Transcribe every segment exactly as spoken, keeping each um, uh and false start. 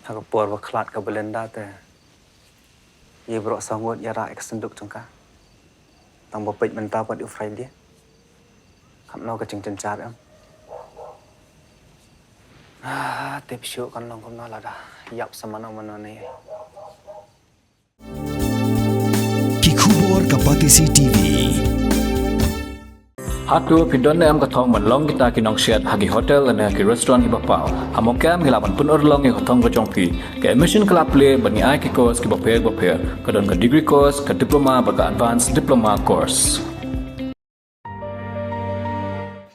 Ha ka por ba khlad ka Belinda te, ïa baroh saw ngut ïa rah ïa ka synduk jong ka. Tang ba peit mynta pat u Friday. Katno ka jingjynjar em. Ah, tip shuh kan long kumno lada ïap sa mano mano ne. Ki khubor ka Batesi T V. Hato phi don ne em ka thong ban long kita ki nongshet ha ki hotel ne ki restaurant kiba paw? Ha Mawkyrwat ngi lah ban pynurlong ïa ka thong ka jong phi. Ka admission ka la plie bad ngi ai ki course kiba pher ba pher. Ka don ka degree course, ka diploma bad ka advanced diploma course.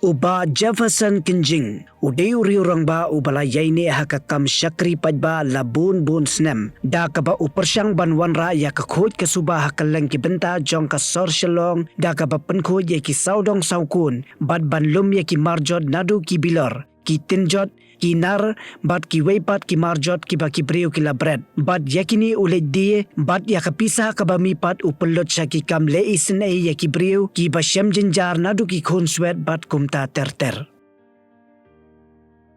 U Bah Jefferson Kynjing u dei u riew rangbah uba la ïaineh ha ka kam shakri paidbah la bun bun snem, da kaba u pyrshang ban wanrah ïa ka khuid ka suba ha kylleng ki bynta jong ka sor Shillong, da kaba pynkhuid ïa ki sawdong sawkun bad ban lum ïa ki marjot naduh ki bilor, ki tynjot, ki nar, bad kiwei pat ki marjot kiba ki briew ki la bret. Bad ïa kine u leit die, bad ïa ka pisa kaba mih pat u pynlut sha ki kam leh isynei ïa ki briew kiba shem jynjar naduh ki khunswet bad kumta ter ter.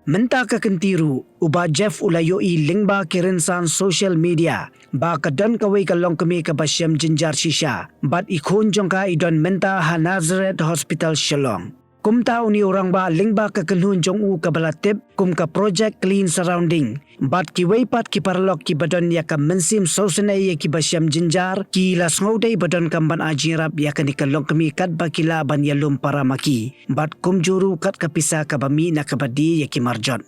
Mynta ka kynti ruh, u Bah Jeff u la ïohi lyngba ki rynsan social media ba ka don kawei ka longkmie kaba shem jynjar shisha, bad i khun jong ka i don mynta ha Nazareth Hospital Shillong. Kumta une u rangbah lyngba ka kynhun jong u kaba la tip kum ka Project Clean Surrounding bad kiwei pat ki paralok kiba don ïa ka mynsiem sngewsynei ïa kiba shem jynjar, ki la sngewdei ba donkam ban ai jingïarap ïa kane ka longkmie katba ki lah ban ïalum para ma ki, bad kumjuh ruh kat ka pisa kaba mih na kaba die ïa ki marjot.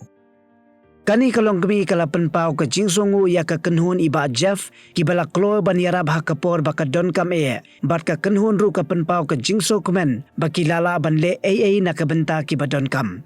Kane ka longkmie ka la pynpaw ka jingsngewnguh ïa ka kynhun i Bah Jeff, kiba la kloi ban ïarap ha ka por ba ka donkam eh, bad ka kynhun ruh ka pynpaw ka jingsngewkmen ba ki la lah ban leh ei ei na ka bynta kiba donkam.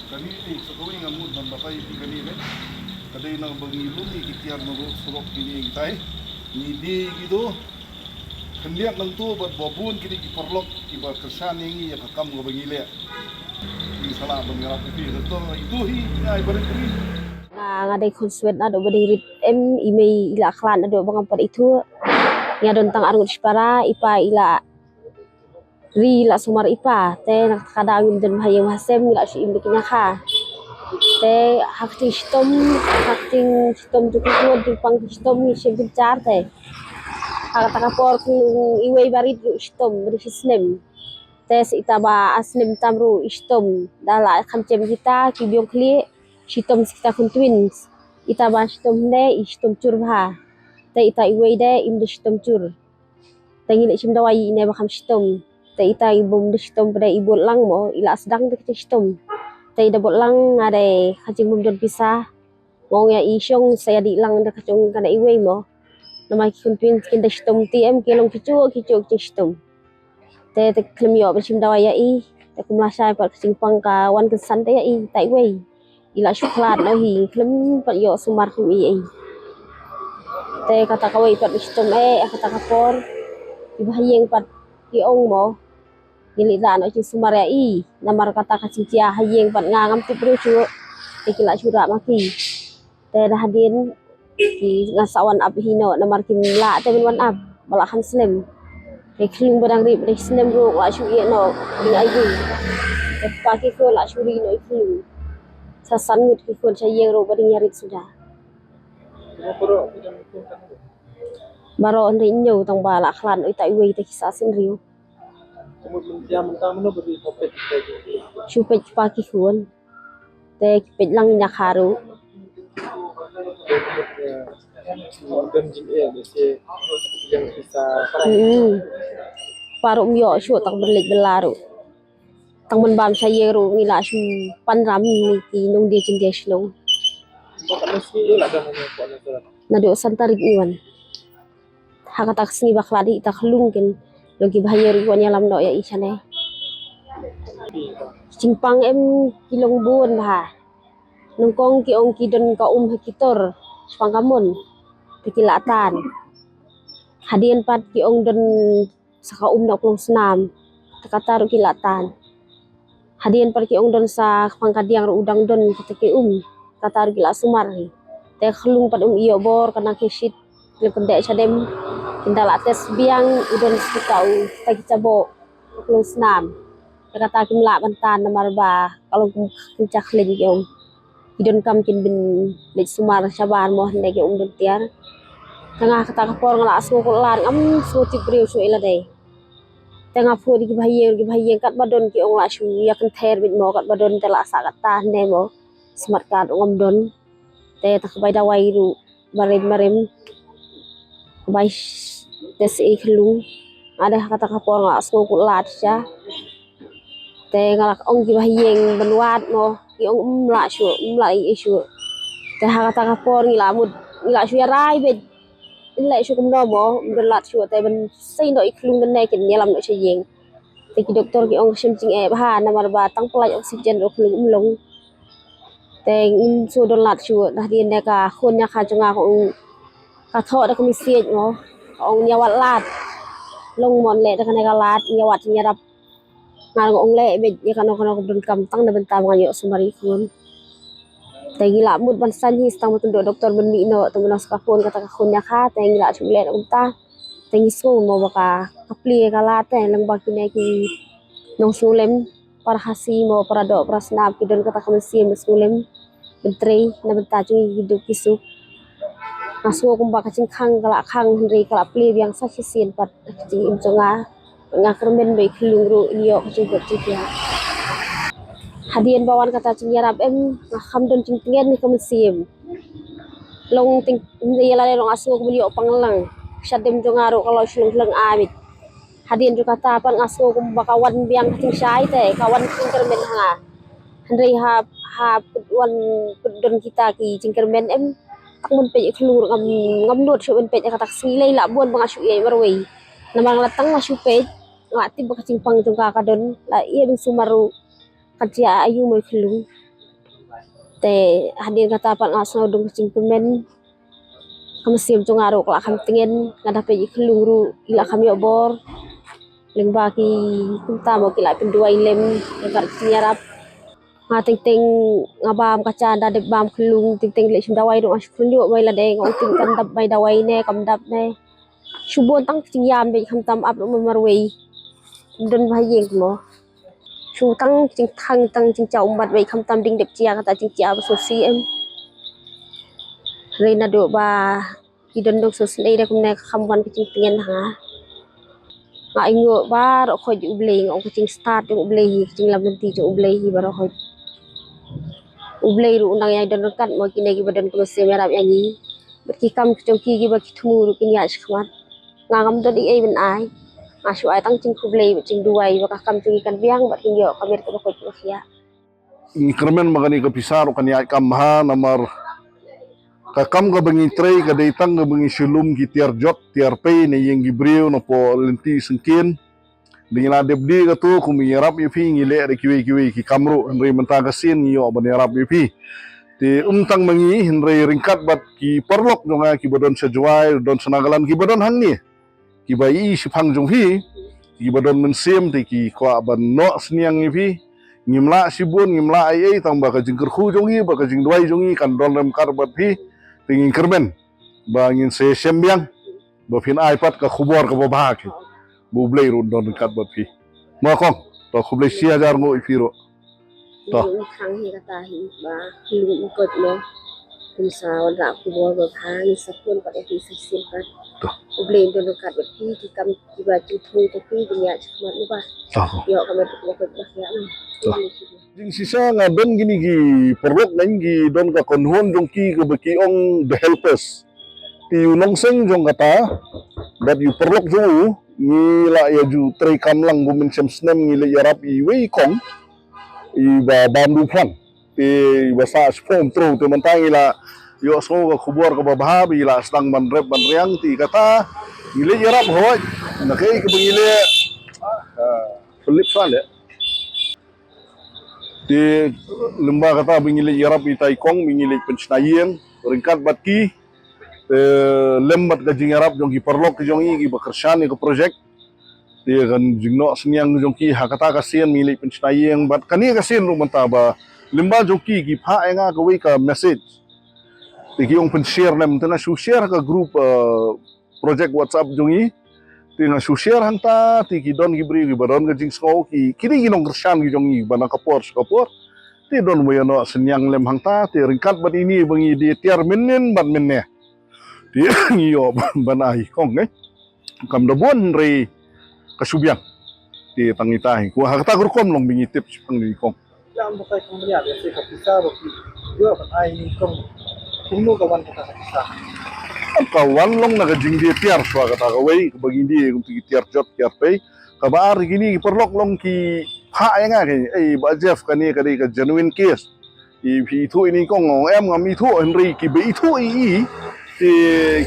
Kane sa kawei nga mut ban batai ïa kane ne. Ka dei nang ba ngi lum ïa ki tiar na surok kine ngi tai. Ngi die ïa ki to. Khyndiat nangto bad ba bun kine ki paralok kiba kyrshan ïa ngi ïa ka kam kaba ngi leh. Ngi sa lah ban ïarap ïa phi. Te to ito hi nga ai barit ri. Nga, nga dei khun Swet naduh ba dei grade eight, i mei i la khlad naduh ba ngam pat ithuh. Nga don tang arngut shipara, i pa i la Ri la sumar i pa, te na kata ka daw ngim don bha ïing bha sem, ngi la shu im da ki ñiakha. Te ha ka jingshitom, ha ka jingshitom jong ki khun, jingpang jingshitom ngi shim jingjar te. Ha kata ka por khlung iwei ba rit ruh shitom, ba rit shi snem. Te sa ita ba ar snem tam ruh i shitom, da la kham jem kita ki biang khlieh, shitom sa kita khun twins. Ita ba shitom ne i shitom jur bha. Te ita iwei de im da shitom jur. Te ngi leh shim dawai ïa ine ba kham shitom. Te ita i bym da shitom pat de i bud lang mo, i la sdang da ka jingshitom. Te i da bud lang nga de ka jingbym don pisa. Nga ong ïa i shong sa ïa dih lang da ka jong kane iwei mo. Namar ki khun twins kin da shitom te em ki long ki juh ki juh ki jingshitom. Te te khlem ïoh ban shim dawai ïa i. Te kum lashai pat ka jingpang ka wan kynsan te ïa i ta iwei. I la shu khlad noh hi khlem pat ïoh sumar khlem i ei. Te kata kawei pat ba shitom eh, kata ka por. Ki ba ha ïing pat ki ong mo. Ngi leh da noh jingsumar ïa i. Namar kata ka jingjia ha ïing pat nga ngam tip briew shuh. Te ki la shu rah ma ki. Te da hadien ki nga sa wan ap hi noh namar kim lah te ban wan ap ba la kham slem. Te khlung ba dang rit ba dang slem ruh la shu ïeh noh ding ai ding. Te pa ki khun la shu ri noh i khlung. Sa san ngut ki khun sha ïing ruh ba dang ïa rit suda. Baroh hynrei hynñiew tang ba la khlad noh ita iwei te ki sa sien riew. Shu peit pa ki khun. Te ki peit lang ïa ka ruh. Mm. Pa ruh ym ïoh shuh tang ban leit ban la ruh. Tang ban bam sha ïing ruh ngi la shu pan ram ngi ki nongdie jingdie shnong. Naduh san tarik ngi wan. Ha kata ka sngi ba khlad hi ita khlung kin long ki ba ha ïing ruh ki wan ïalam noh ïa i shane. Jingpang em ki long bun bha. Nyngkong ki ong ki don ka um ha ki tor shaphang ka mon te ki la tan. Hadien pat ki ong don sa ka um na u klong snam te kata ruh ki la tan. Hadien pat ki ong don sa ka pang ka diang ruh u dang don kata ki um, kata ruh ki la sumar hi. Te khlung pat um ïoh bor ka nang ki shit ki la kyndeh shadem. Kin da la test biang u don sa kita u kita ki jaboh u klong snam. Te kata kim lah ban tan namar ba ka long kum kin cha khlem ki um. Ki donkam kin bin leit sumar shabar mo hynrei ki um don tiar. Te nga kata ka por nga la sngew kut lad ngam sngew tip briew shuh ïa lade. Te nga phone ïa ki ba ha ïing, ki ba ha ïing katba don ki ong la shu ïa kynther beit mo katba don te la sah kata hynrei mo. Smat kat ngam don. Te ta ka bai dawai ruh barim barim. Ka bai test i khlung. Nga dei ha kata ka por nga sngew kut lad sha. Te nga la ong ki ba ha ïing ban wad mo, ki ong ym lah shuh, ym lah i shuh. Te ha kata ka por ngi la mut, ngi la shu ïa rai beit. Ym lah shuh kumno mo, ym don lad shuh te ban sei noh i khlung ne kin ïalam noh sha ïing. Te ki doktor ki ong ka shem jingeh bha namar ba tang pynlait oxygen ruh khlung ym long. Te ngim shu don lad shuh, da hadien de ka khun ïa ka jong nga ka ong ka thoh da ka message mo, ka ong ïa wad lad. Long mo leh da kane ka lad, ïa wad ïa rap. Nga ong leh beit ïa kano kano ka donkam tang na bynta ba ngan ïoh sumar i khun. Te ngi la mut ban saiñ hi tang ba tynduh doktor ban mih noh, tang ba nang sa ka phone kata ka khun ïa ka, te ngi la shu leh na kumta. Te ngi sngew mo ba ka, ka plie ka lad te lyngba kine ki nongsngewlem para Khasi mo para doh para snam ki don kata ka mynsiem sngewlem ban trei na bynta jong ki duk ki suk. Nga sngew kumba ka jingkhang ka la khang hynrei ka la plie biang sa shisien pat ka jingim jong nga. Nga kyrmen ba i khlung ruh in ïoh ka jingkut jingkiar. Hadien ba wan kata jingïarap em nga kham don jingtngen ha ka mynsiem. Long ting hynrei ïa lade ruh nga sngew kumba in ïoh pang lang. Shadem jong nga ruh ka la shlong hleng abit. Hadien jong kata pat nga sngew kumba ka wan biang ka jingshai te ka wan jingkyrmen ha nga. Hynrei ha ha pynwan pyndon kita ki jingkyrmen em. Tang ban peit ïa khlung ruh ngam ngam nud shuh ban peit ïa kata ka sngi lei la bun ba nga shu ïa marwei. Namar nga la tang nga shu peit nga la tip ba ka jingpang jong ka ka don la ïa ban sumar ruh ka jia aïu mo i khlung. Te hadien kata pat nga sngew don ka jingkmen. Ka mynsiem jong nga ruh ka la kham tngen, nga da peit i khlung ruh i la kham ïoh bor. Lyngba ki kumta mo ki la pynduwai lem lyngba ki jingïarap. Nga teng teng nga bam ka jan da dep bam khlung, teng teng leh shim dawai ruh nga shu khlung ïoh bai lade nga ong teng kan dap bai dawai ne kam dap ne. Shu bun tang ka jingïam beit khamtam ap ruh marwei. Don ba ha ïing mo. Shu tang jingthang tang jingjaw ummat wei khamtam ding dep jia kata jingjia ba sngewsih em. Hynrei naduh ba ki don dong sngewsih da kumne ka kham wan ka jingtngen ha nga. Nga ainguh baroh khoit U Blei, nga ong ka jingstad jong U Blei hi, ka jinglamlynti jong U Blei hi baroh khoit. U Blei ruh u nang ïai don ryngkat mo kine kiba don ka mynsiem ïarap ïa ngi. Bad ki kam jong ki kiba ki thmu ruh kin ïaid shakhmat. Nga ngam don ei ei ban ai. Nga shu ai tang jingkhublei bad jingduwai ba ka kam jong ngi kan biang bad kin ïoh ka met kaba koit kaba khiah. Ngi kyrmen ba kane ka pisa ruh kan ïaid kam bha namar ka kam kaba ngi trei ka dei tang kaba ngi shu lum ki tiar jot tiar pei na ïing ki briew napoh lynti syngkien. Dei ngi la dep dih kato kum ngi ïarap ïa phi ngi leh da kiwei kiwei ki kam ruh hynrei mynta ka sien ngi ïoh ban ïarap ïa phi. Te ym tang ma ngi hynrei ryngkat bad ki paralok jong nga kiba don sha Jowai, don sha Nagaland, kiba don hangne. Kiba i shiphang jong phi, kiba don mynsiem te ki kwah ban noh synñiang ïa phi. Ngim lah shibun, ngim lah ei ei tang ba ka jingkyrkhu jong ngi, ba ka jingduwai jong ngi kan don ryngkat bad phi. Te ngin kyrmen ba ngin sa ïashem biang. Ba phin ai pat ka khubor kaba bha ki. Ba U Blei ruh un don ryngkat bad phi. Mo kong, to khublei shi hajar nguh ïa phi ruh. To. Ngi khang hi kata hi ba hi ngi kot mo. Kum sa wanrah khubor ba bha ngi sa phone pat ïa phi sa shisien pat. To. U Blei un don ryngkat bad phi ki kam kiba jingthmu jong phi kin ïaid shakhmat mo ba. To. Ïoh ka met kaba koit kaba khiah mo. To. Jingshisha nga don kine ki paralok ngan ki don ka kynhun jong ki kaba ki ong The Helpers. Te u nongseng jong kata bad u paralok jong u ngi la ïa ju trei kam lang kum mynshem snem ngi la ïarap iwei i kong iba bam du phlang. Te iba sah shiphew throng te mynta ngi la ïohsngew ka khubor kaba bha ba i la sdang ban rep ban riang te kata ngi la ïarap hoi na kaei kaba ngi la ah, Philip Sale. Te lyngba kata ba ngi leit ïarap ïa ita i kong ba ngi leit pynshna ïing ryngkat bad ki. Te lem bad ka jingïarap jong ki paralok ki jong i kiba kyrshan ïa ka projek. Te kan jingnoh synñiang jong ki ha kata ka sien ba ngi leit pynshna ïing bad kane ka sien ruh mynta ba lyngba jong ki ki phah ïa nga kawei ka message. Te ki ong pynshare lem te nga shu share ha ka group, eh, project WhatsApp jong i. Te nga shu share hangta te ki don ki briew kiba don ka jingsngew ki, ki dei ki nongkyrshan ki jong i ba na ka por sha ka por. Te don ba ïa noh synñiang lem hangta te ryngkat bad ine ba ngi die tiar mynnin bad mynne. Te ngi ïoh ban ai kong eh. Kam da bun hynrei ka shu biang. Te tang ita hi. Ko ha kata ka rukom long ba ngi tip shaphang i kong. Ïa, ym batai kumne, ïa, ïa, ka pisa ba ki ïoh ban ai ni kong. Kumno ka wan kata ka pisa? Ka wan long na ka jingdie tiar shuwa kata kawei, kaba ngi die kum ki tiar jot, tiar pei. Kaba ar kine ki paralok long ki phah ïa nga ki, "Ei, Bah Jeff, kane ka dei ka genuine case. I phi ithuh ïa ni kong?" Ong, "Em, ngam ithuh, hynrei kiba ithuh ïa i, te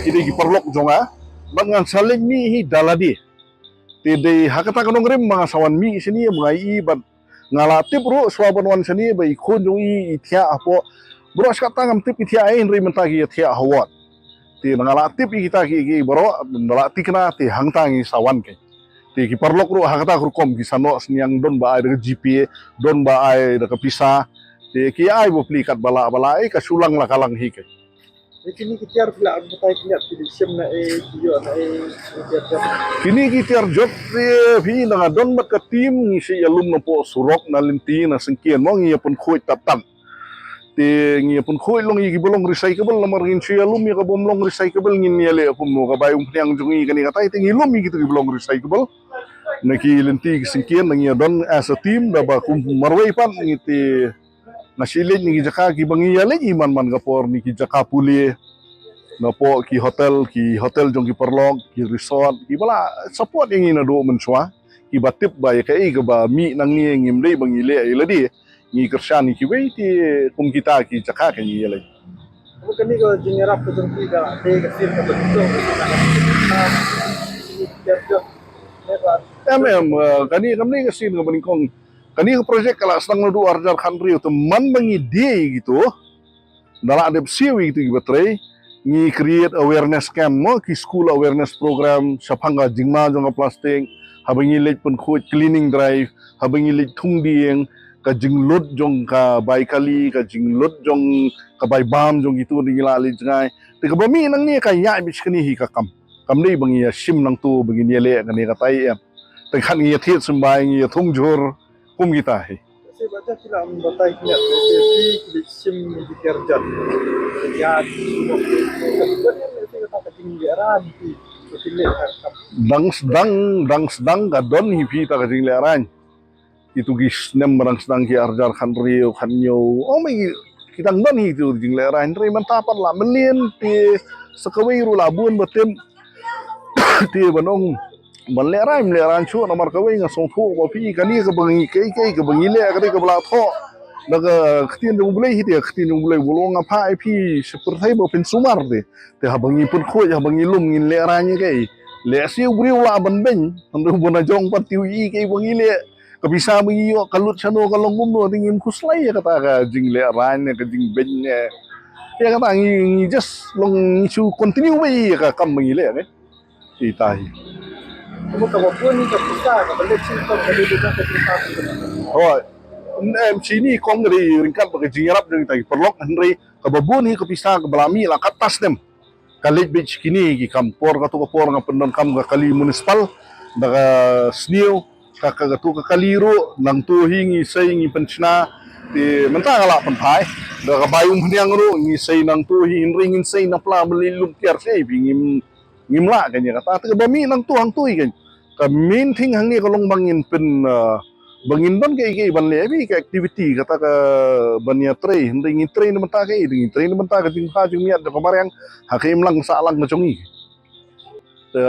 ki dei ki paralok jong nga. Bad ngan sa leit mih hi da lade." Te dei ha kata ka nongrim ba nga sa wan mih shane ba nga ïohi bad nga la tip ruh shuwa ban wan shane ba i khun jong i i thiah hapoh. Baroh shi katta ngam tip i thiah ei, hynrei mynta ki ïa thiah ha ward. Te nga la tip ïa kita ki, ki baroh, nga la thikna te hangta ngi sa wan kein. Te ki paralok ruh ha kata ka rukom ki sa noh synñiang, don ba ai da ka GPay, don ba ai da ka pisa. Te ki ai bapli katba lah ba lah ei, ka shu lang la ka lang hi kein. Te kine ki tiar phi la batai kine phi dei shim na ei, phi ïoh na ei, kine tiar jot. Kine ki tiar jot te phi, na nga don bad ka team ngi sa ïalum napoh surok, na lynti, na syngkien mo, ngi ïa pynkhuid tad tad. Te ngi ïa pynkhuid long ïa kiba long recyclable, namar ngin shu ïalum ïa kaba ym long recyclable ngin ïaleh kumno, ka bai umphniang jong ngi kane katai te ngi lum ïa kito kiba long recyclable. Na ki lynti ki syngkien na ngi ïa don as a team, da ba kum marwei pat ngi te Nga shu leit na ki jaka kiba ngi ïaleit i man man ka por, na ki jaka pule, napoh ki hotel, ki hotel jong ki paralok, ki resort, kiba la support ïa ngi naduh mynshuwa, kiba tip ba ïa kaei kaba mih nangne ngim dei ba ngi leh ïa lade, ngi kyrshan ïa kiwei te kum kita ki jaka ka ngi ïaleit. Kane ka jingïarap ka jong phi ka dei ka sien kaba jong phi. Em, em, eh, kane kam dei ka sien kaba nyngkong. Kane ka project ka la sdang naduh ar hajar khathynriew, te man ba ngi die ïa kito, da la dep siew ïa kito kiba trei, ngi create awareness camp mo, ki school awareness program shaphang ka jingma jong ka plastic, haba ngi leit pynkhuid cleaning drive, haba ngi leit thung dieng, ka jinglut jong ka bai kali, ka jinglut jong ka bai bam jong kito, da ngi la leit jngai. Te kaba mih nangne ka ïaid beit kane hi ka kam. Kam dei ba ngi ïa shim nangto ba ngin ïaleh kane katai em. Te khat ngi ïa thied symbai, ngi ïa thung jhur kum kita hi. Dang sdang, dang sdang ka don hi phi ta ka jinglehrain. Itu ki snem ba dang sdang ki arjar khatriew khatñiew. Oh, mei, ki dang don hi itu jinglehrain, hynrei mynta pat la mlien te sa kawei ruh la bun ba tip. Te ban ong ban lehrain, lehrain shuh namar kawei nga sngewthuh ba phi kane kaba ngi, kaei kaei kaba ngi leh ka dei kaba la thoh da ka ktien jong U Blei hi, te ka ktien jong U Blei, u long nga phah ïa phi sha pyrthei ba phin sumar te. Te haba ngi pynkhuid, haba ngi lum, ngin lehrain ïa kaei? Lehse u briew u lah ban beiñ, hynrei u ban jong pat te u ïohi kaei ba ngi leh. Ka pisa ba ngi ïoh ka lut shano, ka long kumno, te ngim khuslai ïa kata ka jinglehrain ne ka jingbeiñ ne. Ïa kata ngi, ngi just long ngi shu continue beit ïa ka kam ba ngi leh ne. Ita hi. Kumno kaba bun hi ka pisa kaba leit sha kong ka dei ka pisa. Hooid. Em, shini kong ka dei ryngkat bad ka jingïarap jong kita ki paralok, hynrei kaba bun hi ka pisa kaba la mih la katta snem. Ka leit beit sha kine ki kam, por kato ka por nga pyndonkam ka kali municipal da ka sniew, ka, ka, kato ka kali ruh nangto hi ngi sei ngi pynshna. Te mynta nga lah pynphai da ka bai umphniang ruh ngi sei nangto hi, hynrei ngin sei na pla ba leit lum tiar sei phi, ngim, ngim lah kane kata. Te kaba mih nangto hangto hi kan ka main thing hangne ka long ba ngin pyn, ah, ba ngin don kaei kaei ban leh, bad ka activity kata ka ban ïa trei, hynrei ngin trei na bynta kaei? Ngin trei na bynta ka jingbha jingmiat jong ka mariang ha ka imlang sahlang ka jong ngi. Te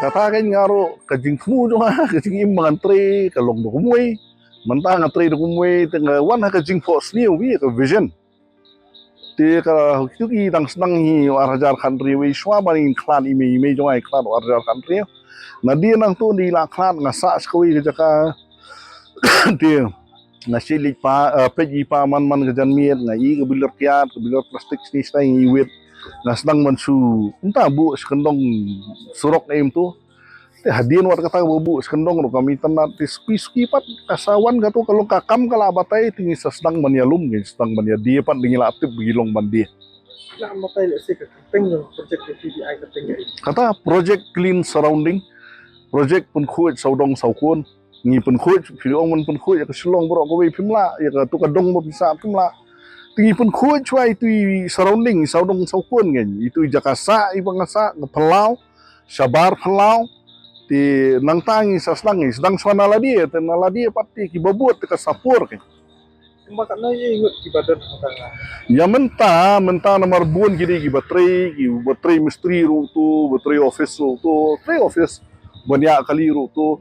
kata ka nga ruh ka jingthmu jong nga, ka jingim ba ngan trei ka long da kumwei. Mynta nga trei da kumwei, te nga wan ha ka jingphohsniew, bad ka vision. Te ka, kito ki dang sdang hi u arhajar khatriew, shuwa ba ngin khlad i mei, i mei jong nga i khlad u arhajar khatriew. Nadien nangto dei la khlad, nga sah sha kawei ka jaka. Te nga shait leit pa, eh, peit i pa man man ka janmiet, nga ïoh ka bilor kiad, ka bilor plastik shini shtai ngi wit. Nga sdang ban shu, mynta buh sha kyndong surok ne em to. Te hadien wat kata ba buh sha kyndong ruh kam itynnad, te suki suki pat ka sa wan kato ka long ka kam ka la batai, te ngi sa sdang ban ïalum, ngi sdang ban ïadie pat, te ngi la tip ba ki long ban die. Lah batai lehse ka kyrteng jong project ka P D I ka kyrteng ka. Kata project clean surrounding, project pynkhuid sawdong sawkun. Ngi pynkhuid, phi ong ban pynkhuid ïa ka shlong baroh kawei phim lah, ïa kato ka dong ba phi sah phim lah. Te ngi pynkhuid shuwa itu i surrounding, sawdong sawkun kan. Itu i jaka sah iba nga sah, ka phyllaw, shabar phyllaw. Te nangta ngi sa sdang, ngi sdang shuwa na lade, te na lade pat te kiba bud te ka sa pur kan. Kumba katno ïa ngut kiba don hangta? Ïa mynta, mynta namar bun ki dei kiba trei, kiba trei mistri ruh to, ba trei office ruh to, trei office ban ïa kali ruh to.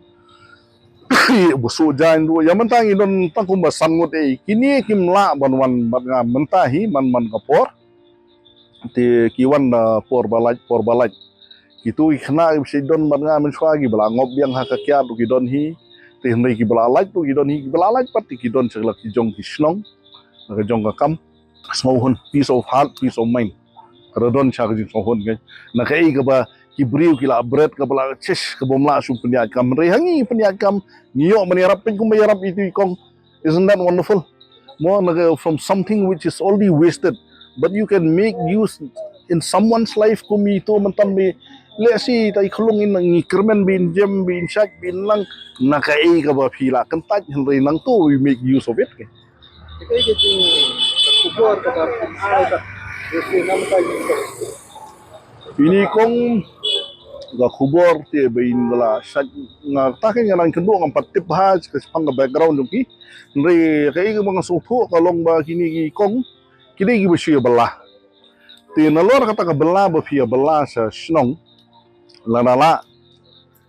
Ba shu jaiñ ruh. Ïa mynta ngi don tang kumba san ngut ei. Kine kim lah ban wan bad nga mynta hi man man ka por. Te ki wan da por ba lait, por ba lait. Kito ki khynnah kiba shait don bad nga mynshuwa kiba la ngop biang ha ka kiad ruh ki don hi. Te hynrei kiba la lait ruh ki don hi, kiba la lait pat te ki don sha la ki jong ki shnong, la ka jong ka kam. Sngewhun, peace of heart, peace of mind. Ka don sha ka jingsngewhun ka. Na kaei kaba ki briew ki la bret, kaba la chesh, kaba ym lah shu pynïaid kam. Hynrei ha ngi pynïaid kam, ngi ïoh ban ïarap, peit kumba ïarap itu i kong. Isn't that wonderful? Mo, na ka, from something which is already wasted, but you can make use in someone's life, kum ito mynta ba lehse ita i khlong in ngi kyrmen ba in jem, ba in shait, ba in lang, na kaei kaba phi la kyntait, hynrei nangto we make use of it. Kaei ka jing, ka khubor kaba phin ai ka, ka jing nam ka jing ka. Ini kong ka khubor te ba in la shait, nga ta ka nga nang kynduh ngam pat tip bha ka shaphang ka background jong ki. Hynrei kaei kaba nga sngewthuh ka long ba kine ki kong ki dei kiba shu ïa bylla. Te nalor kata ka bylla ba phi ïa bylla sha shnong, lada lah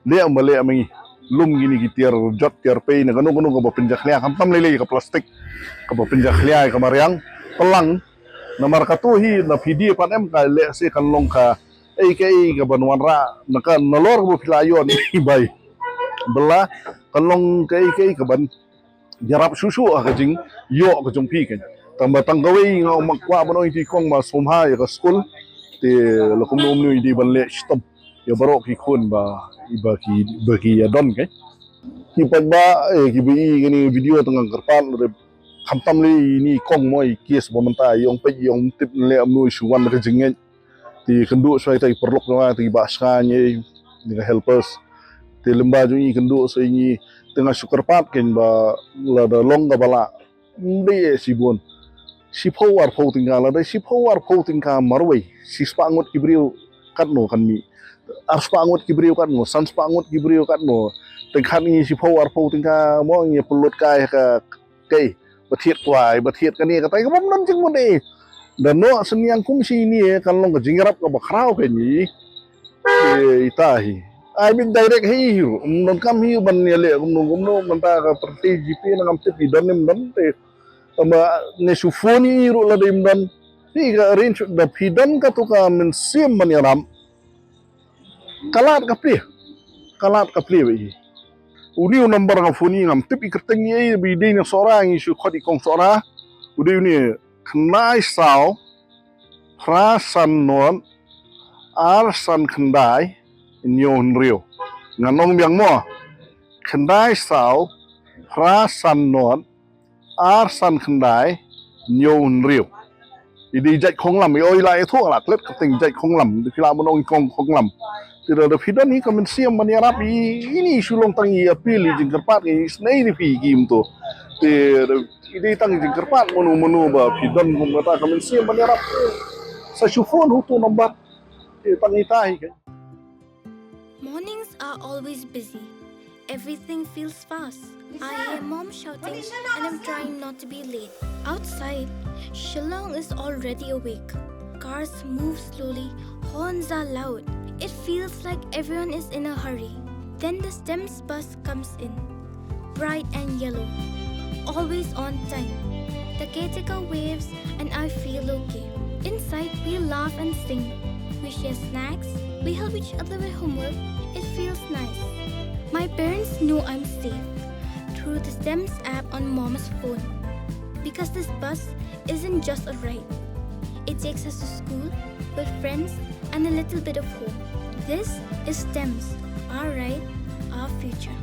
leh ma leh ma ngi, lum kine ki tiar jot tiar pei ne kano kano kaba pynjakhlia, khamtam lei lei ka plastik kaba pynjakhlia ka mariang, pynlang. Namar kato hi na phi die pat em ka lehse kan long kaei kaei kaban wanrah na ka nalor kaba phi la ïoh ne bai bylla, kan long kaei kaei kaban ïarap shuh shuh ha ka jingïoh ka jong phi kan. Tang ba tang kawei nga ong ma kwah ban ong ïa ki kong ba sngewbha ïa ka skul. Te la kumno kumno i dei ban leh shitom ïa baroh ki khun ba, ba ki, ba ki ïa don kan. Ki paidbah, eh, kiba i kane ka video tang nga kyrpad lada khamtam lei ini i kong mo i case ba mynta i ong peit i ong tip leh kumno i shu wan ka jingngeit. Te kynduh shuwa ita i paralok jong nga, ita i bah shngaiñ, ita i helpers. Te lyngba jong i kynduh sa i ngi te nga shu kyrpad kein ba lada long kaba lah, ym dei eh shibun, shiphew arphew tyngka, lada shiphew arphew tyngka marwei, shispah ngut ki briew katno kan mih? Arspah ngut ki briew katno? Sanspah ngut ki briew katno? Te khat ngi shiphew arphew tyngka mo ngi pynlut kai ha ka kei, ba thied kwai, ba thied kane katai, kaba ym don jingmut ei. Da noh synñiang kum shi ne kan long ka jingrap kaba khraw kein i. Ita hi. Ai bit direct hi ruh. Ym don kam hi ban ïaleh kumno kumno, mynta ka pyrthei G P na ngam tip i don ne ym don te. Tangba ne shu phone i ruh lada ym don. Phi ka arrange da phi don kato ka mynsiem ban ïarap. Ka lad ka plie. Ka lad ka plie ba i. Une u number nga phone i ngam tip i kyrteng i ei, ba i dei na Sohra, ngi shu khot i kong Sohra. U dei une khyndai saw phra san nod ar san khyndai hynñiew hynriew. Ngan ong biang mo. Khyndai saw phra san nod ar san khyndai hynñiew hynriew. I dei jait Khonglam, i oi la i thuh la klet kyrteng jait Khonglam, da phi lah ban ong i kong Khonglam. Te da phi don hi ka mynsiem ban ïarap i, ini shu long tang i appeal, i jingkyrpad, i snei da phi ki mto. Te da i dei tang i jingkyrpad mano mano ba phi don kum kata ka mynsiem ban ïarap. Sa shu phone ha uto u number. Te tang ita hi kein. Mornings are always busy. Everything feels fast. I hear mom shouting and I'm trying not to be late. Outside, Shillong is already awake. Cars move slowly, horns are loud. It feels like everyone is in a hurry. Then the STEMS bus comes in. Bright and yellow. Always on time. The caretaker waves and I feel okay. Inside, we laugh and sing. We share snacks. We help each other with homework. It feels nice. My parents know I'm safe through the STEMS app on mom's phone. Because this bus isn't just a ride, it takes us to school, with friends, and a little bit of home. This is STEMS, our ride, our future.